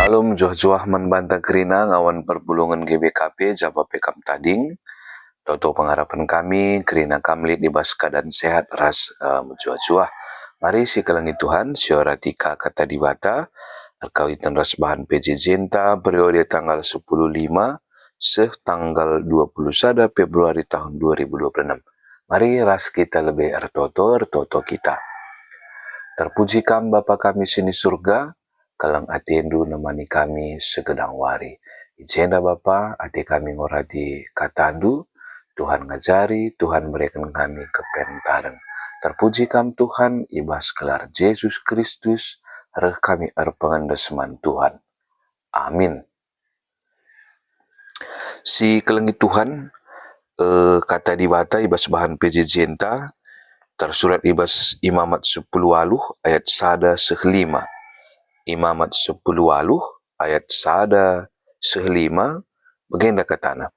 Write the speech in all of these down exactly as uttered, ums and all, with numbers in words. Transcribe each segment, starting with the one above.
Halo, mejuah-juah man banta kerina ngawan perpulungen G B K P, japa pe kam tading. Toto pengarapen kami, kerina kam lit i bas keadaan sehat ras, eh, mejuah-juah. Mari sikelengi Tuhan, siorati ka Kata Dibata, erkawiten ras bahan P J J-nta periode tanggal sepuluh lima seh tanggal dua puluh sada Februari tahun dua ribu dua puluh enam. Mari ras kita lebe ertoto, ertoto kita. Terpuji Kam, Bapa kami si ni Surga, keleng ateNdu nemani kami segedang wari. I jenda Bapa, ate kami ngorati KataNdu, Tuhan ngajari, Tuhan mereken kami kepentaren. Terpuji Kam Tuhan, i bas gelar Jesus Kristus, reh kami erpengendes man Tuhan. Amin. Sikelengi Tuhan, eh, Kata Dibata i bas bahan P J J-nta tersurat i bas Imamat sepuluh waluh ayat sada seh lima. Imamat sepuluh waluh ayat sada seh lima, bagenda katana,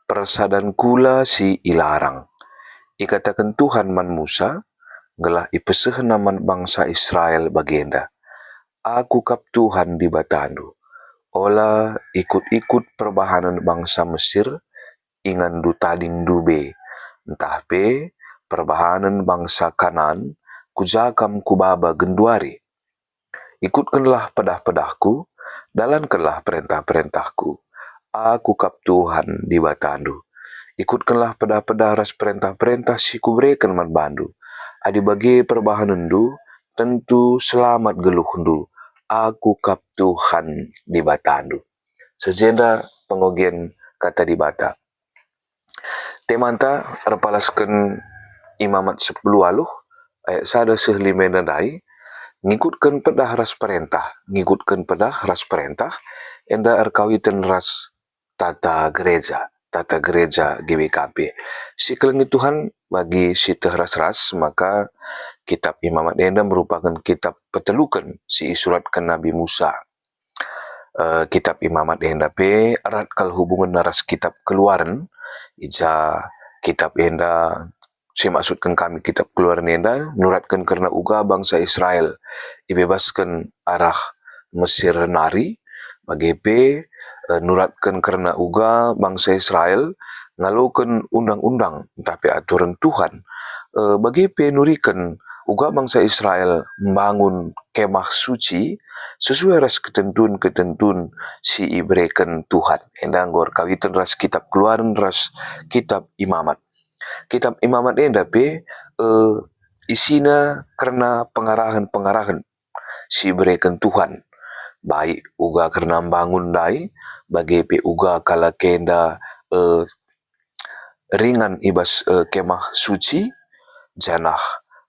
"Persadan kula si ilarang." Ikataken Tuhan man Musa, gelah ipesehNa man bangsa Israel bagenda, "Aku kap Tuhan Dibatandu. Ola ikut-ikut perbahanen bangsa Mesir, inganndu tadingndu be, ntah pe perbahanen bangsa Kanaan, ku ja kam kubaba genduari. Ikutkenlah pedah-pedahku, dalankenlah perentah-perentahku. Aku kap Tuhan Dibatandu. Ikutkenlah pedah-pedah ras perentah-perentah si kubereken man bandu. Adi bage perbahanenndu, tentu selamat geluhndu. Aku kap Tuhan Dibatandu." Seh jenda pengogen Kata Dibata. Temanta erpalasken Imamat sepuluh waluh ayat sada seh lima enda ndai, ngikutken pedah ras perentah, ngikutken pedah ras perentah, enda erkawiten ras tata gereja, tata gereja G B K P. Sikelengi Tuhan, bagi si teh ras-ras, maka kitab Imamat enda merupaken kitab peteluken si isuratken Nabi Musa. Eh, kitab Imamat enda pe erat kal hubungenna ras kitab Keluaren, i ja kitab enda si maksudken kami kitab Keluaren enda nuratken kerna uga bangsa Israel ibebasken arah Mesir nari, bage pe, eh, nuratken kerna uga bangsa Israel ngaloken undang-undang ntah pe aturen Tuhan, eh, bage pe nuriken uga bangsa Israel mbangun Kemah Suci sesuai ras ketentun-ketentun si ibereken Tuhan. Enda enggo erkawiten ras kitab Keluaren ras kitab Imamat. Kitab Imamat enda pe, eh, isina kerna pengarahen-pengarahen si ibereken Tuhan, baik uga kerna mbangun ndai, bage pe uga kalak enda, eh, ringan i bas, eh, Kemah Suci, janah,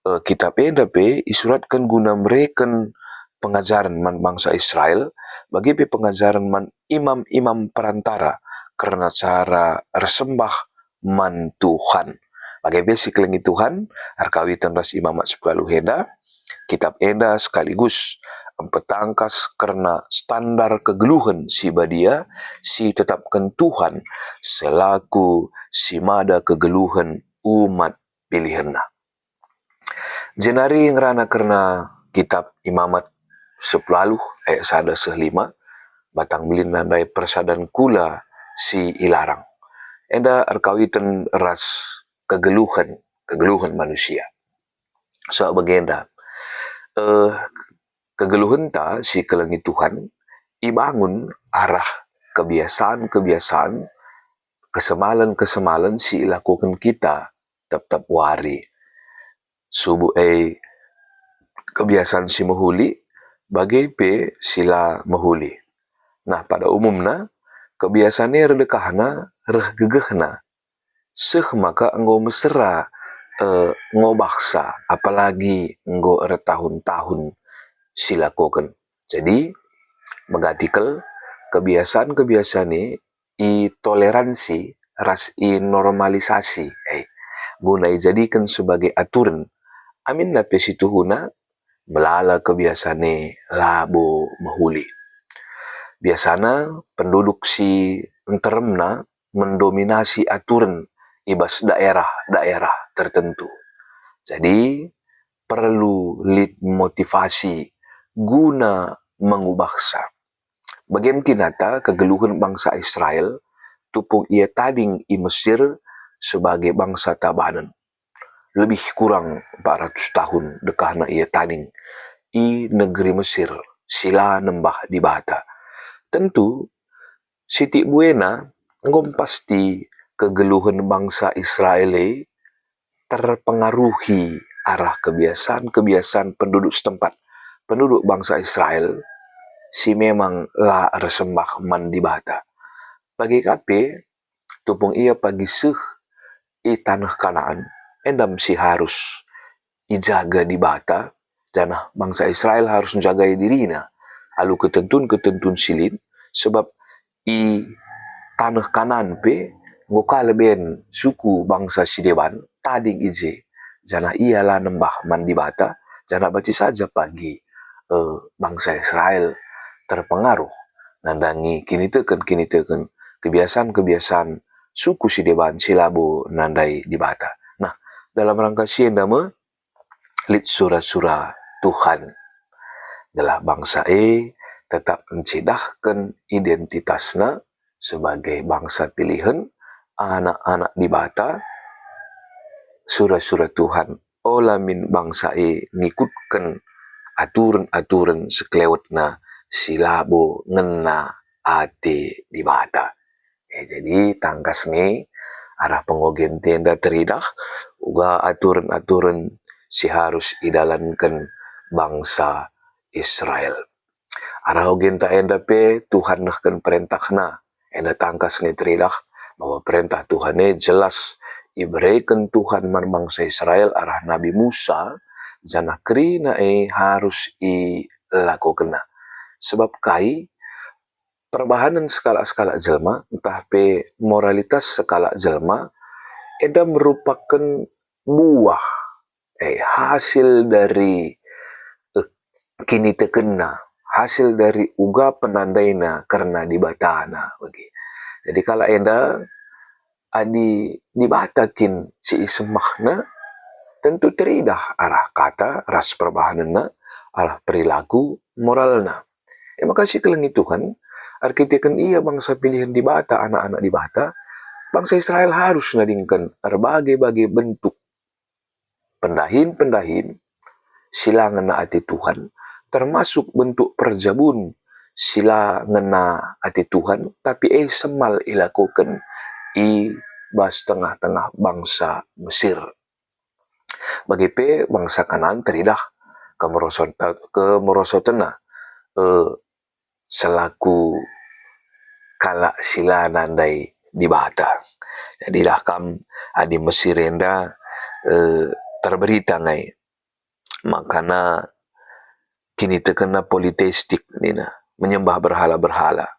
eh, kitab enda pe isuratken guna mereken pengajaren man bangsa Israel, bage pe pengajaren man imam-imam perantara kerna cara ersembah man Tuhan. Bage pe sikelengi Tuhan, erkawiten ras Imamat sepuluh waluh enda, kitab enda sekaligus mpetangkas kerna standar kegeluhen si badia si itetapken Tuhan selaku si mada kegeluhen umat pilihenNa. Jenari ngerana kerna kitab Imamat sepuluh waluh ayat sada seh lima, batang belinna ndai persadan kula si ilarang. Enda erkawiten ras kegeluhen, kegeluhen manusia. So bagenda, eh, kegeluhenta sikelengi Tuhan ibangun arah kebiasaan-kebiasaan, kesemalen-kesemalen si ilakoken kita tep-tep wari. Subuk e kebiasaan si mehuli, bage pe si la mehuli. Nah, pada umumna, kebiasaan e erdekahna reh gegehna. Seh maka enggo mesera, eh, ngobahsa, apalagi enggo ertahun-tahun silakoken. Jadi, megati kal kebiasaan-kebiasaan e itoleransi ras inormalisasi, eh, guna ijadiken sebagai aturen. Aminna pe situhuna, melala kebiasaan e labo mehuli. Biasana penduduk si nteremna mendominasi aturen i bas daerah-daerah tertentu. Jadi, perlu lit motivasi guna mengubahsa. Bagen kin ata kegeluhen bangsa Israel tupung ia tading i Mesir sebagai bangsa tabanen. Lebih kurang empat ratus tahun dekahna ia tading i negeri Mesir si la nembah Dibata. Tentu, sitik buena enggo pasti kegeluhen bangsa Israel e terpengaruhi arah kebiasaan-kebiasaan penduduk setempat, penduduk bangsa Israel si memang la ersembah man Dibata. Bage ka pe, tupung ia pagi seh i taneh Kanaan, enda me si harus ijaga Dibata, janah bangsa Israel harus njagai dirina alu ketentun-ketentun si lit, sebab i taneh Kanaan pe enggo ka leben suku bangsa si deban tading i je, janah ia la nembah man Dibata, janah banci saja pagi, eh, bangsa Israel terpengaruh nandangi kiniteken-kiniteken, kebiasaan-kebiasaan suku si deban si labo nandai Dibata. Nah, dalam rangka si enda me lit sura-sura Tuhan, gelah bangsa e tetap ncidahken identitasna sebagai bangsa pilihen, anak-anak Dibata. Sura-sura Tuhan, ola min bangsa e ngikutken aturen-aturen sekelewetna si labo ngena ate Dibata. E, jadi tangkas nge arah pengogenta enda teridah uga aturen-aturen si harus idalanken bangsa Israel. Arah ogenta enda pe Tuhan nehken perentahna, enda tangkas nge teridah bahwa perentah Tuhan e jelas ibereken Tuhan man bangsa Israel arah Nabi Musa, janah kerina e harus ilakokenna. Sebab kai? Perbahanen sekalak-sekalak jelma, ntah pe moralitas sekalak jelma, enda merupaken buah, eh, hasil dari, eh, kinitekenna, hasil dari uga penandaina kerna Dibatana, bagi. Jadi kalak enda adi Dibata kin si isembahna, tentu teridah arah kata ras perbahanenna, arah perilaku moralna. E maka si kelengi Tuhan, erkiteken ia bangsa pilihen Dibata, anak-anak Dibata, bangsa Israel harus nadingken erbage-bage bentuk pendahin-pendahin si la ngena ate Tuhan, termasuk bentuk perjabun si la ngena ate Tuhan, tapi e semal ilakoken i bas tengah-tengah bangsa Mesir. Bage pe bangsa Kanaan teridah kemerosot-, kemerosotenna, eh, selaku kalak si la nandai Dibata. Jadi dah kam adi Mesir enda, eh, terberita ngai makana kinitekenna politeistik nina, menyembah berhala-berhala.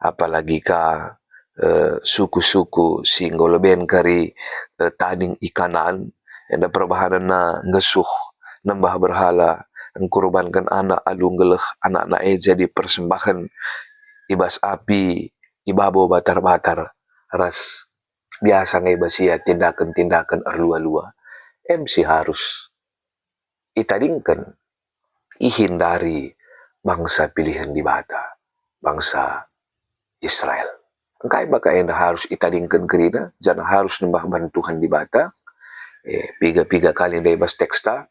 Apalagi ka, eh, suku-suku si enggo leben kari, eh, tading i Kanaan, enda perbahanenna nggesuh nembah berhala, engkurbanken anak alu nggeleh anakna e jadi persembahen i bas api, i babo batar-batar, ras biasa nge bas ia tindaken-tindaken erlua-lua. Em si harus itadingken, ihindari bangsa pilihen Dibata, bangsa Israel. Engkai maka enda harus itadingken kerina, janah harus nembah man Tuhan Dibata? Eh, piga-piga kali ndai bas teksta,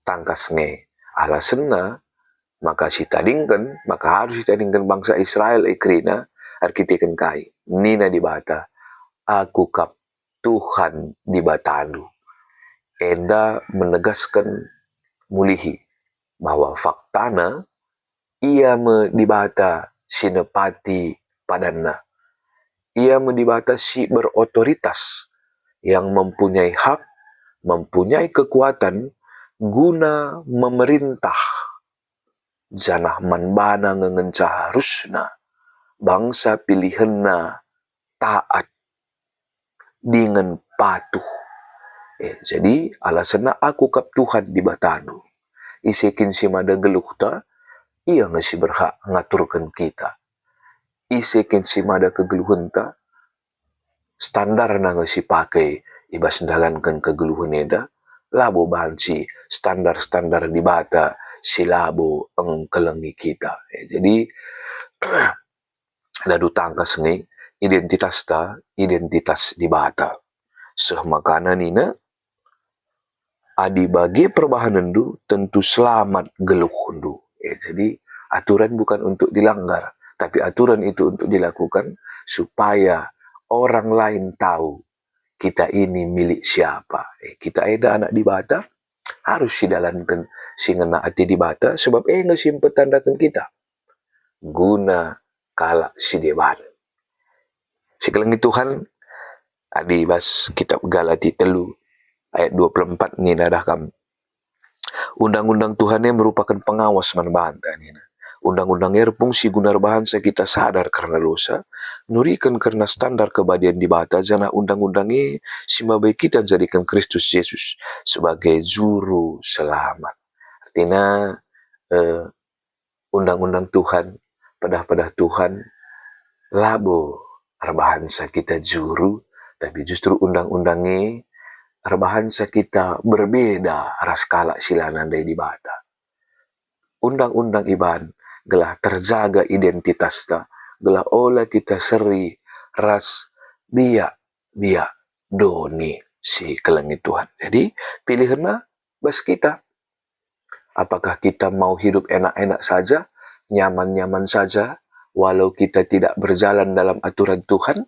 tangkas nge. Alasenna maka sitadingken, maka harus itadingken bangsa Israel e kerina, erkiteken kai? Nina Dibata, "Aku kap Tuhan Dibatandu." Enda menegasken mulihi bahwa faktana Ia me Dibata si nepati padanNa. Ia me Dibata si berotoritas, yang mempunyai hak, mempunyai kekuatan guna memerintah. Janah man baNa nge ngenca harusna bangsa pilihenNa taat dingen patuh. Eh, jadi alasanna, "Aku kap Tuhan Dibatandu." Ise kin si mada geluhta, ia nge si berhak ngaturken kita. Ise kin si mada kegeluhenta, standarna nge si pake i bas ndalanken kegeluhen enda, labo banci standar-standar Dibata si labo engkelengi kita. Ya, jadi, dadu tangkas nge identitasta, identitas Dibata. Seh makana nina, "Adi bage perbahanenndu, tentu selamat geluhndu." Ya, jadi aturan bukan untuk dilanggar, tapi aturan itu untuk dilakukan supaya orang lain tahu kita ini milik siapa. Eh, kita enda anak Dibata, harus sidalanken si ngena ate Dibata, sebab e nge si mpetandaken kita guna kalak si deban. Sikelengi Tuhan, adi bas kitab Galati telu ayat dua puluh empat nina dah kam, "Undang-undang Tuhan e merupakan pengawas man banta," nina. "Undang-undang e erpungsi guna erbahansa kita sadar kerna dosa, nuriken kerna standar kebadian Dibata, janah undang-undang e si mabai kita njadiken Kristus Jesus sebagai juru selamat." Artina, eh, undang-undang Tuhan, pedah-pedah Tuhan, labo erbahansa kita juru, tapi justru undang-undang e erbahansa kita berbeda ras kalak si la nandai Dibata. Undang-undang iban gelah terjaga identitasta, gelah ola kita seri ras biak-biak doni, sikelengi Tuhan. Jadi, pilihenna bas kita. Apakah kita mau hidup enak-enak saja, nyaman-nyaman saja, walau kita tidak berjalan dalam aturan Tuhan?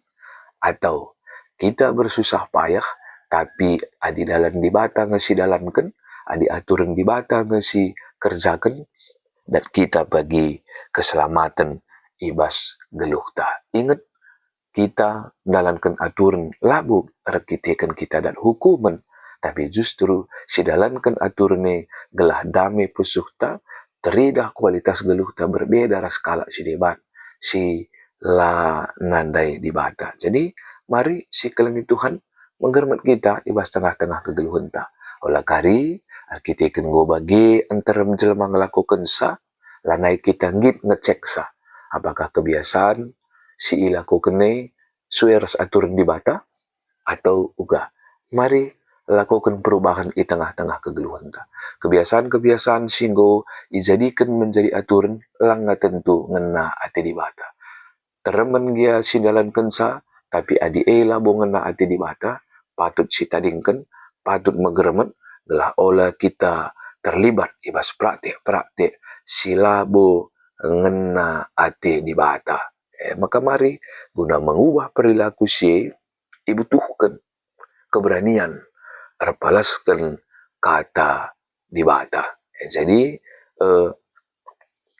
Atau kita bersusah payah, tapi adi dalan Dibata nge sidalanken, adi aturen Dibata nge sikerjaken, dan kita bagi keselamaten i bas geluhta. Inget, kita ndalanken aturen labo erkiteken kita dat hukumen, tapi justru sidalanken aturen e gelah dame pusuhta, teridah kualitas geluhta berbeda ras kalak si deban, si la nandai Dibata. Jadi, mari sikelengi Tuhan, menggermet kita i bas tengah-tengah kegeluhenta. Ola kari, erkiteken enggo bage nterem jelma ngelakokensa, lanai kita nggit ngeceksa apakah kebiasaan si ilakoken e sue ras aturen Dibata atau uga. Mari lakoken perubahan i tengah-tengah kegeluhenta. Kebiasaan-kebiasaan si enggo ijadiken menjadi aturen langa tentu ngena ate Dibata. Teremen gia si ndalankensa, tapi adi e labo ngena ate Dibata, patut sitadingken, patut megermet, gelah ola kita terlibat i bas praktik-praktik si labo ngena ate Dibata. E, maka mari, guna mengubah perilaku si e, ibutuhken keberanian erpalasken kata Dibata. E, jadi, e,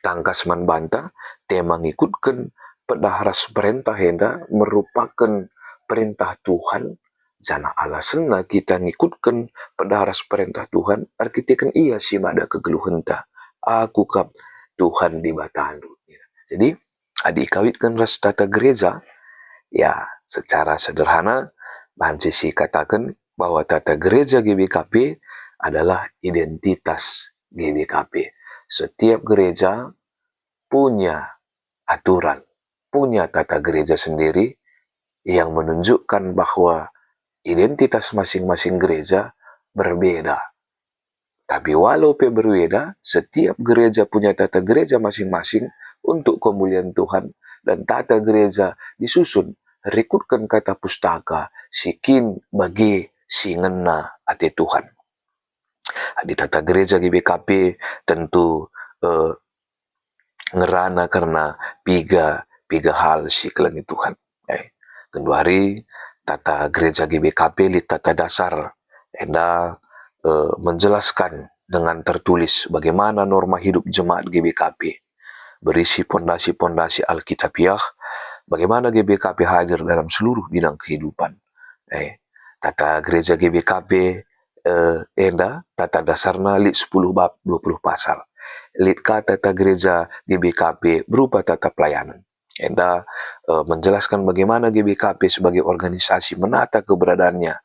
tangkas man banta, tema ngikutken pedah ras perentah enda merupaken perentah Tuhan, janah alasenna kita ngikutken pedah ras perentah Tuhan erkiteken Ia si mada kegeluhenta. "Aku kap Tuhan Dibatandu." Jadi, adi ikawitken ras tata gereja, ya, secara sederhana, banci sikataken bahwa tata gereja G B K P adalah identitas G B K P. Setiap gereja punya aturan, punya tata gereja sendiri yang menunjukkan bahwa identitas masing-masing gereja berbeda. Tapi walau pe berbeda, setiap gereja punya tata gereja masing-masing untuk kemuliaan Tuhan, dan tata gereja disusun rikutken kata Pustaka si kin bage si ngena ate Tuhan. Adi tata gereja G B K P tentu, eh, ngerana kerna piga-piga hal sikelengi Tuhan. Eh, genduari tata gereja G B K P lit tata dasar, enda, eh, menjelaskan dengan tertulis bagaimana norma hidup jemaat G B K P. Berisi pondasi-pondasi Alkitabiah, bagaimana G B K P hadir dalam seluruh bidang kehidupan. Eh, tata gereja G B K P, eh, enda, tata dasarna lit sepuluh bab, dua puluh pasal. Lit ka tata gereja G B K P berupa tata pelayanan. Enda, eh, menjelaskan bagaimana G B K P sebagai organisasi menata keberadaannya,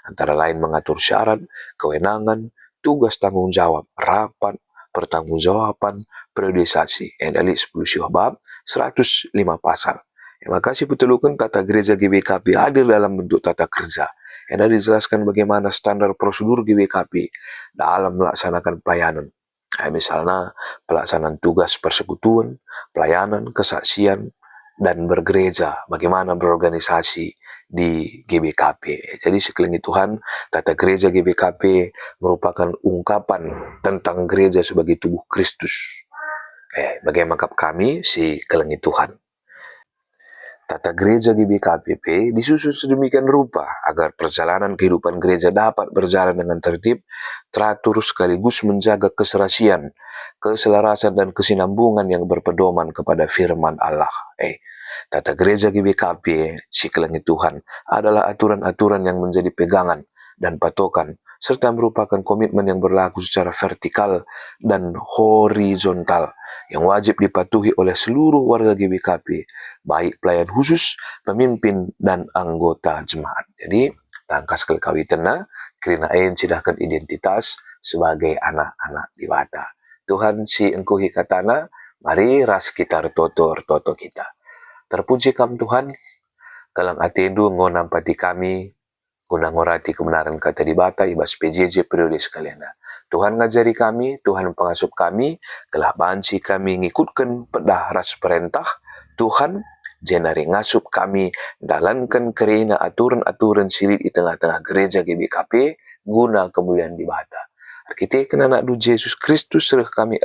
antara lain mengatur syarat, kewenangan, tugas tanggung jawab, rapat, pertanggungjawaban, periodisasi. Enda lit sepuluh siwah bab, seratus lima pasal. Maka sipeteluken tata gereja G B K P hadir dalam bentuk tata kerja. Enda dijelaskan bagaimana standar prosedur G B K P dalam melaksanakan pelayanan. Eh, misalna, pelaksanaan tugas persekutuan, pelayanan, kesaksian, dan bergereja, bagaimana berorganisasi di G B K P. Jadi, sikelengi Tuhan, tata gereja G B K P merupakan ungkapan tentang gereja sebagai tubuh Kristus. Eh, bagaimana kami sikelengi Tuhan? Tata gereja G B K P P disusun sedemikian rupa agar perjalanan kehidupan gereja dapat berjalan dengan tertib, teratur, sekaligus menjaga keserasian, keselarasan, dan kesinambungan yang berpedoman kepada firman Allah. Eh, tata gereja G B K P, sikelengi Tuhan, adalah aturan-aturan yang menjadi pegangan dan patokan, serta merupakan komitmen yang berlaku secara vertikal dan horizontal yang wajib dipatuhi oleh seluruh warga G B K P, baik pelayan khusus, pemimpin, dan anggota jemaat. Jadi, tangkas kal kawitenna, kerina e ncidahken identitas sebagai anak-anak Dibata. Tuhan si engkuhi katana, mari ras kita ertoto-ertoto kita. Terpuji Kam, Tuhan, keleng ateNdu enggo nampati kami, guna ngurati kebenaran Kata Dibata i bas P J J periode sekalian. Tuhan ngajari kami, Tuhan pengasup kami, gelah banci kami ngikutken pedah ras perentah Tuhan, jenari ngasup kami ndalanken kerina aturen-aturen si lit i tengah-tengah gereja G B K P guna kemulian Dibata. Erkiteken AnakNdu Jesus Kristus reh kami